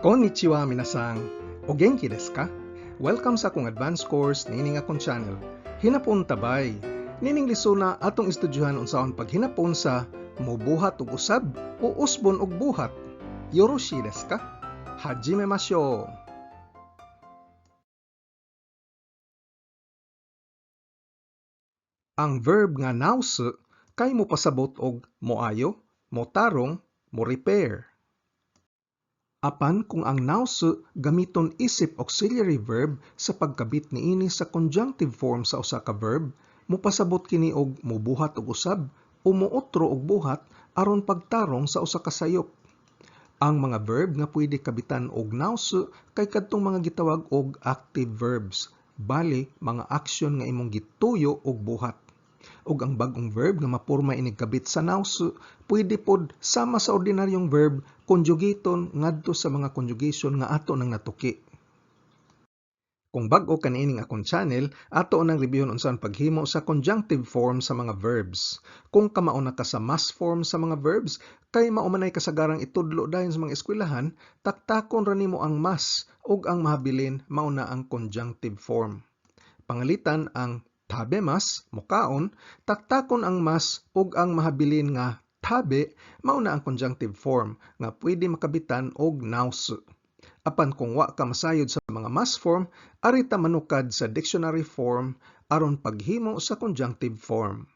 Konnichiwa, minasang! O genki desu ka? Welcome sa akong advanced course niining akong channel. Hinapon tabay. Nining lisuna, atong estudyuhan unsaon paghinapon sa mubuhat og usab o usbon og buhat. Yoroshi desu ka? Hajime mashou! Ang verb nga nausu kay mopasabot og moayo, motarong, mo-repair. Apan kung ang nausu gamiton isip auxiliary verb sa pagkabit niini sa conjunctive form sa usa ka verb, mopasabot kini og mobuhat og usab o mootro og buhat aron pagtarong sa usa ka sayop. Ang mga verb nga pwede kabitan og nausu kay kadtong mga gitawag og active verbs, bali mga aksyon nga imong gituyo og buhat. Ug ang bag-ong verb nga maporma inig kabit sa nausu pwede pod sama sa ordinaryong verb conjugaton ngadto sa mga conjugation nga ato nang natuki. Kung bag-o ka niining akong channel, ato nang reviewon unsaon paghimo sa conjunctive form sa mga verbs. Kung kamao na ka sa mas form sa mga verbs, kay mao man ay kasagarang itudlo dayon sa mga eskwelahan, taktakon ra nimo ang mas ug ang mahabilin mao na ang conjunctive form. Pangalitan ang tabemas, mukaon, taktakon ang mas ug ang mahabilin nga tabe mao na ang conjunctive form nga pwede makabitan og nausu. Apan kung wa ka masayod sa mga mas form, ari ta manukad sa dictionary form aron paghimo sa conjunctive form.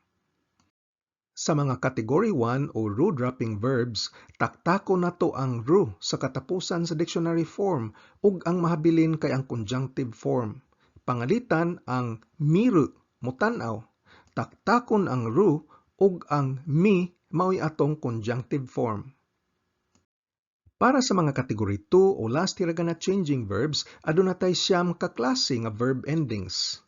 Sa mga category 1 o ru-dropping verbs, taktakon nato ang ru sa katapusan sa dictionary form ug ang mahabilin kay ang conjunctive form. Pangalitan ang miru, mutan-aw, taktakon ang ru ug ang mi mao'y atong conjunctive form. Para sa mga category 2 o last hiragana changing verbs, aduna tay 9 ka klase nga verb endings: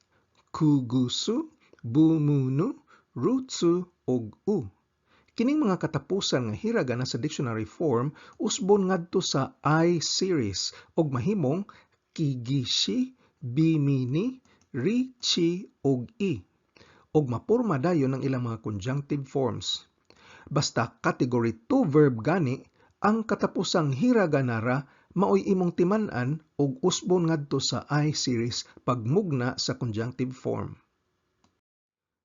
Kugusu, bumunu, rutsu, ug u. Kining mga katapusan nga hiragana sa dictionary form usbon ngadto sa I series ug mahimong kigishi, bimini, richi ug i, ug maporma dayon ang ilang mga conjunctive forms. Basta category 2 verb gani, ang katapusang hiragana ra maoy imong timan-an ug usbon ngadto sa I series pagmugna sa conjunctive form.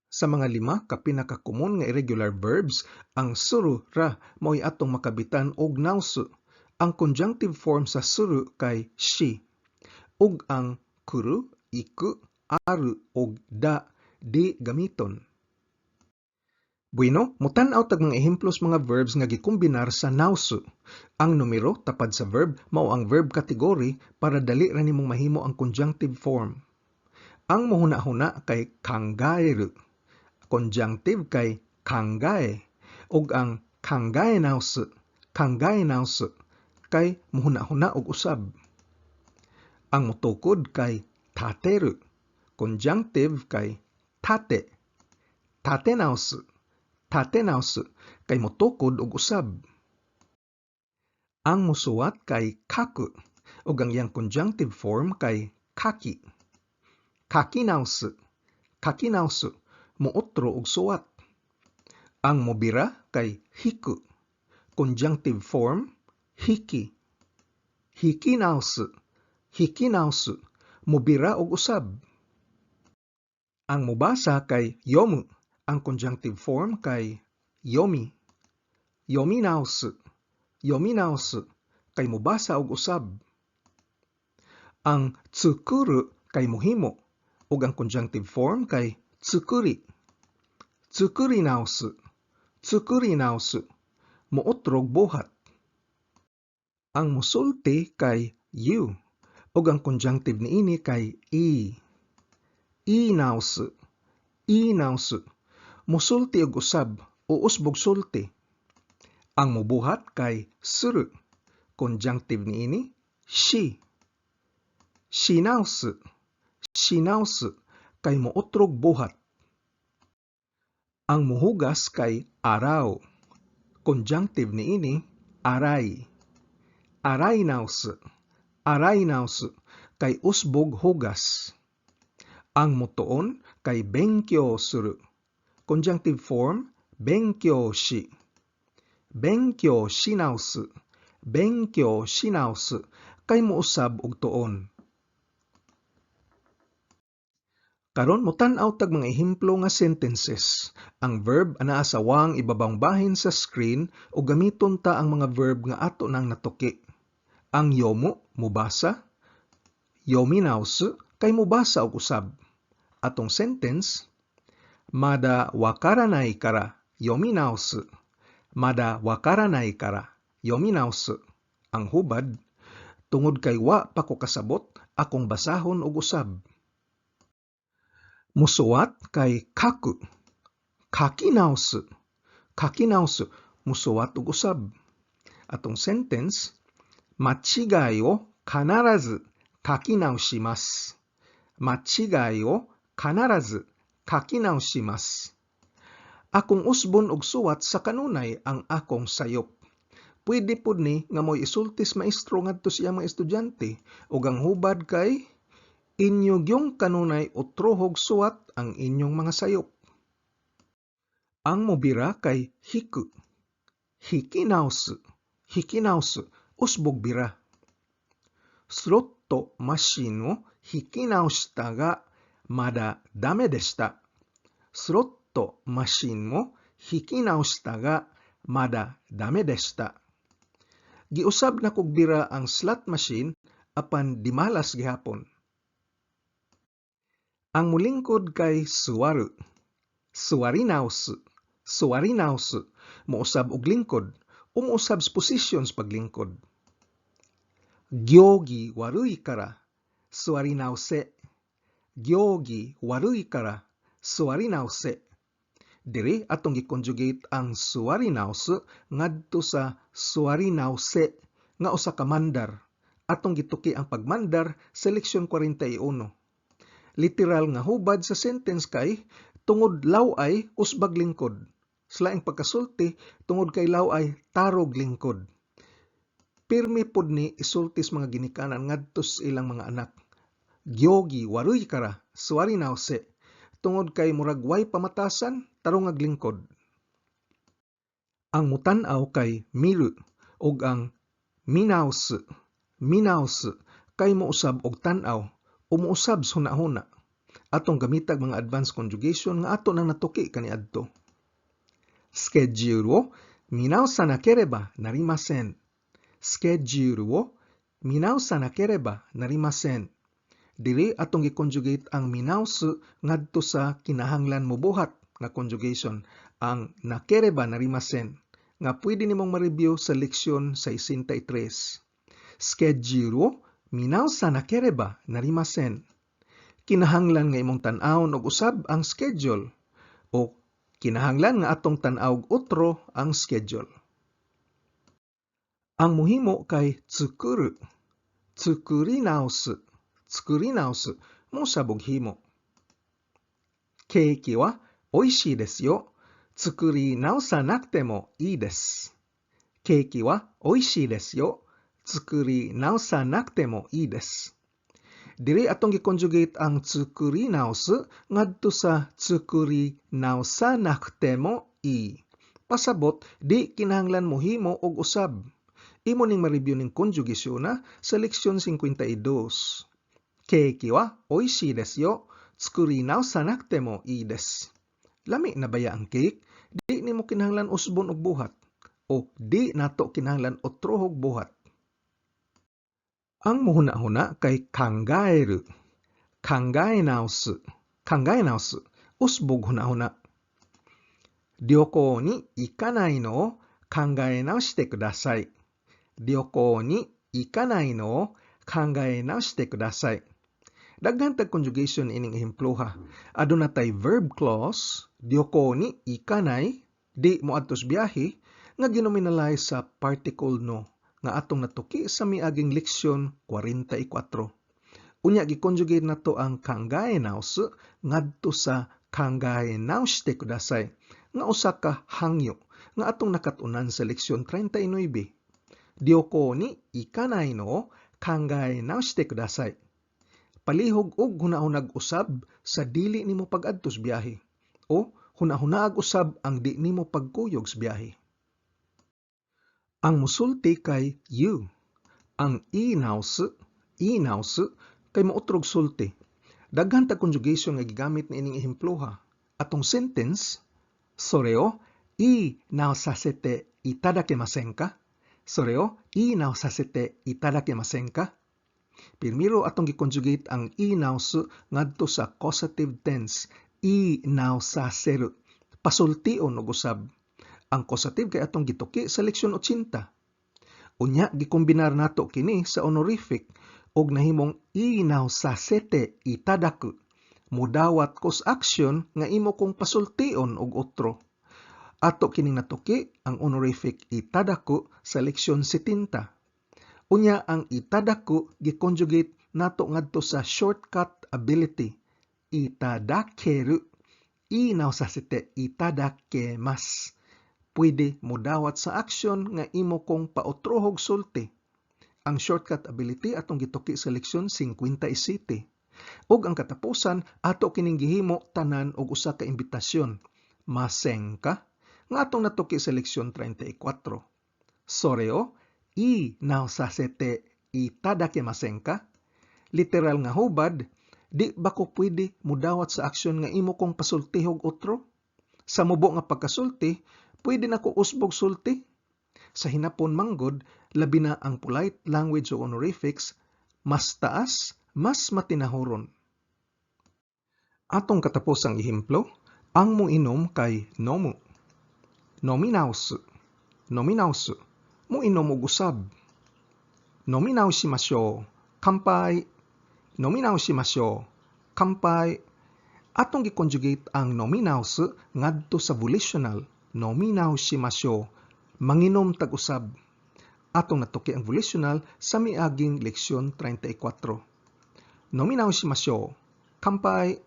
Sa mga lima ka pinakakomon nga irregular verbs, ang suru ra maoy atong makabitan og nausu. Ang conjunctive form sa suru kay shi, ug ang kuru, iku, aru ug da di gamiton. Bueno, mutan-aw tag mga ehemplos mga verbs nga gikombinar sa nausu. Ang numero tapad sa verb mao ang verb category para dali ra nimong mahimo ang conjunctive form. Ang muhuna-huna kay kangaeru, conjunctive kay kangae, ug ang kangae nausu, kangae nausu kay muhuna-huna og usab. Ang mutukod kay tateru, conjunctive kay tate, tate nausu, tate nausu kay motukod og usab. Ang musuwat kay kaku ug ang iyang conjunctive form kay kaki. Kaki nausu, kaki nausu, muotro og suwat. Ang mobira kay hiku, conjunctive form hiki. Hiki nausu, hiki nausu, mobira og usab. Ang mobasa kay yomu, ang conjunctive form kay yomi. Yomi nausu, yomi nausu, kay mobasa og usab. Ang tsukuru kay mohimo ug ang conjunctive form kay tsukuri. Tsukuri nausu, tsukuri nausu, muotrog buhat. Ang musulti kay yu ug ang conjunctive niini kay i. I nausu, i nausu, musulti og usab o usbog sulti. Ang mubuhat kay suru, conjunctive niini shi. Shi nausu, shi nausu, kay muotrog buhat. Ang muhugas kay araw, conjunctive niini aray. Aray nausu, aray nausu, kay usbog hugas. Ang mutuon kay benkyo suru, conjunctive form benkyou shi. Benkyou shinaosu. Benkyou shinaosu kay mousab og tuon. Karon motan-aw tag mga ehemplo nga sentences. Ang verb anaa sa wang ibabawng bahin sa screen ug gamiton ta ang mga verb nga ato nang natuki. Ang yomu mobasa, yominaosu kay mobasa og usab. Atong sentence, mada wakaranai kara yominaosu. Mada wakaranai kara yominaosu. Ang hubad, tungod kay wa pa ko kasabot, akong basahon og usab. Musuwat kay kaku, kakinaosu, kakinaosu, musuwat og usab. Atong sentence, machigai o kanarazu kakinaoshimasu. Machigai o kanarazu kakinaoshimasu. Akong usbon og suwat sa kanunay ang akong sayop. Pwede pud ni nga moy isultis maestro ngadto sa iyang mga estudyante ug ang hubad kay inyo gyung kanunay utrohog suwat ang inyong mga sayop. Ang mobira kay hiku, hikinaosu, hikinaosu, usbog bira. Slot machine o hikinaoshita ga mada dame deshita. Slot machine o hikinaoshita ga mada dame deshita. Giusab na kog bira ang slot machine apan dimalas gihapon. Ang mulingkod kay suwaru, suwarinaosu, suwarinaosu, mousab og lingkod o mousab sa positions paglingkod. Gyogi warui kara suwarinaose. Gyogi warui kara suwarinaose. Diri atong gi-conjugate ang suwarinaosu ngadto sa suwarinaose nga usa ka mandar. Atong gituki ang pagmandar sa leksyon 41. Literal nga hubad sa sentence kay tungod law-ay usbag lingkod. Sa laing pagkasulti, tungod kay law-ay tarog lingkod. Pirmi pod ni isultis mga ginikanan ngadto sa ilang mga anak. Gyogi waruy kara suwarinaose. Tungod kay murag way pamatasan, tarongag lingkod. Ang mutan-aw kay miru ug ang minaosu, minaosu kay mousab og tan-aw o mousab sa hunahuna. Atong gamitag mga advanced conjugation nga ato nang natuki kaniadto. Schedule wo minaosa nakereba narimasen. Schedule wo minaosa nakereba narimasen. Diri atong gi-conjugate ang minaosu ngadto sa kinahanglan mobuhat nga conjugation, ang nakereba narimasen, nga pwede nimong ma-review sa leksyon 63. Schedule wo minaosa nakereba narimasen. Kinahanglan nga imong tan-awon og usab ang schedule o kinahanglan nga atong tan-aw og otro ang schedule. Ang muhimo kay tsukuru, tsukurinaosu, tsukurinaosu, mousab og himo. Keiki wa oishii desu yo. Tsukuri naosa nakute mo ii desu. Keiki wa oishii desu yo. Tsukuri naosa nakute mo ii desu. Diri atong gi-conjugate ang tsukurinaosu ngadto sa tsukuri naosa nakute mo ii. Pasabot, di kinahanglan mohimo og usab. Imo ning ma-review ning conjugation na sa leksyon 52. Keiki wa oishii desu yo. Tsukuri naosa nakute mo ii desu. Lami na baya ang cake? Di nimo kinahanglan usbon og buhat o di nato kinahanglan otrohog buhat. Ang muhuna-huna kay kangaeru, kangae naosu, kangae naosu, usbog huna-huna. Ryoko ni ikanai no o kangae naoshite kudasai. Ryoko ni ikanai no o kangae naoshite kudasai. Daghan tag conjugation ining ehemploha. Aduna tay verb clause, ryoko ni ikanai, di moadto sa biyahe, nga ginominalize sa particle no, nga atong natuki sa miaging leksyon 44. Unya gi-conjugate nato ang kangae naosu ngadto sa kangae naoshite kudasai, nga usa ka hangyo nga atong nakat-unan sa leksyon 39. Ryoko ni ikanai no o kangae naoshite kudasai. Palihog og hunahunag usab sa dili nimo pag-adto sa biyahe o hunahunaag usab ang di nimo pagkuyog sa biyahe. Ang musulti kay you. Ang 言い直す, 言い直す kay mootrog sulti. Daghan tag conjugation nga gigamit niining ehemploha. Atong sentence, それを言い直させていただけませんか? それを言い直させていただけませんか? Primero atong gi-conjugate ang 言い直す ngadto sa causative tense, 言い直させる. Pasultion og usab. Ang causative kay atong gituki sa leksyon 80. Unya gikombinar nato kini sa honorific og nahimong 言い直させていただく. Mudawat kos action nga imo kong pasultion og otro. Ato kining natuki ang honorific いただく sa leksyon 70. Unya ang いただく gi-conjugate nato ngadto sa shortcut ability. いただける. 言い直させていただけます. Pwede modawat sa action nga imo kong paotrohog sulti. Ang shortcut ability atong gituki sa leksyon 57. Ug ang katapusan ato kining gihimo tanan og usa ka imbitasyon. ませんか nga atong natuki sa leksyon 34. それを言い直させていただけませんか? Literal nga hubad, di ba ko pwede mudawat sa aksyon nga imo kong pasultihog otro? Sa mubo nga pagkasulti, pwede na ko usbog sulti. Sa hinapon manggod, labi na ang polite language o honorifics, mas taas, mas matinahuron. Atong katapusang ehemplo, ang moinom kay 飲む. 飲み直す, 飲み直す, moinom og usab. 飲み直しましょう, 乾杯. 飲み直しましょう, 乾杯. Atong gi-conjugate ang 飲み直す ngadto sa volitional, 飲み直しましょう, manginom tag usab. Atong natuki ang volitional sa miaging leksyon 34. 飲み直しましょう, 乾杯.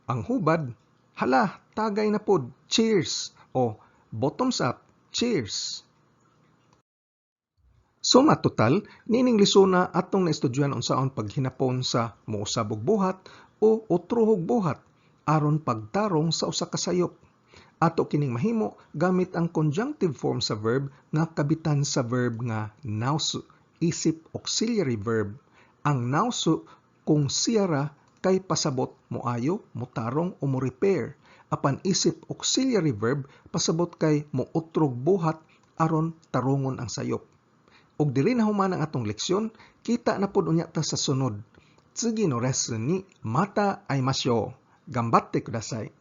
Ang hubad, hala, tagay na pod, cheers, o bottoms up, cheers. Suma total, niining lesona atong naestudyohan unsaon paghinapon sa mousab og buhat o otrohog buhat aron pagtarong sa usa ka sayop. Ato kining mahimo gamit ang conjunctive form sa verb nga kabitan sa verb nga 直す isip auxiliary verb. Ang 直す kung siya ra kay pasabot moayo, motarong o mo repair. Apan isip auxiliary verb pasabot kay mootrog buhat aron tarongon ang sayop. Ug diri na human ang atong leksyon, kita na pod unya ta sa sunod. 次のレッスンにまた会いましょう。頑張ってください。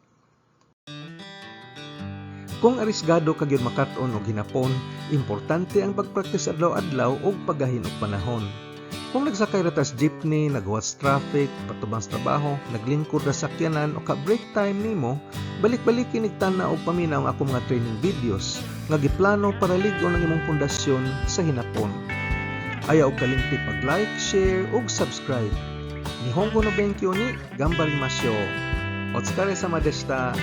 Kung arisgado ka gyud makat-on og hinapon, importante ang pagpraktis adlaw-adlaw ug paggahin og panahon. Kung nagsakay ra tas jeepney, naghuwat sa traffic, patubang sa trabaho, naglingkod ra sa sakyanan o ka break time nimo, balik-baliki nig tan-aw og paminaw ang akong mga training videos nga giplano para lig-on ang imong pundasyon sa hinapon. Ayaw og kalimti pag-like, share ug subscribe. 日本語の勉強に頑張りましょう。お疲れ様でした。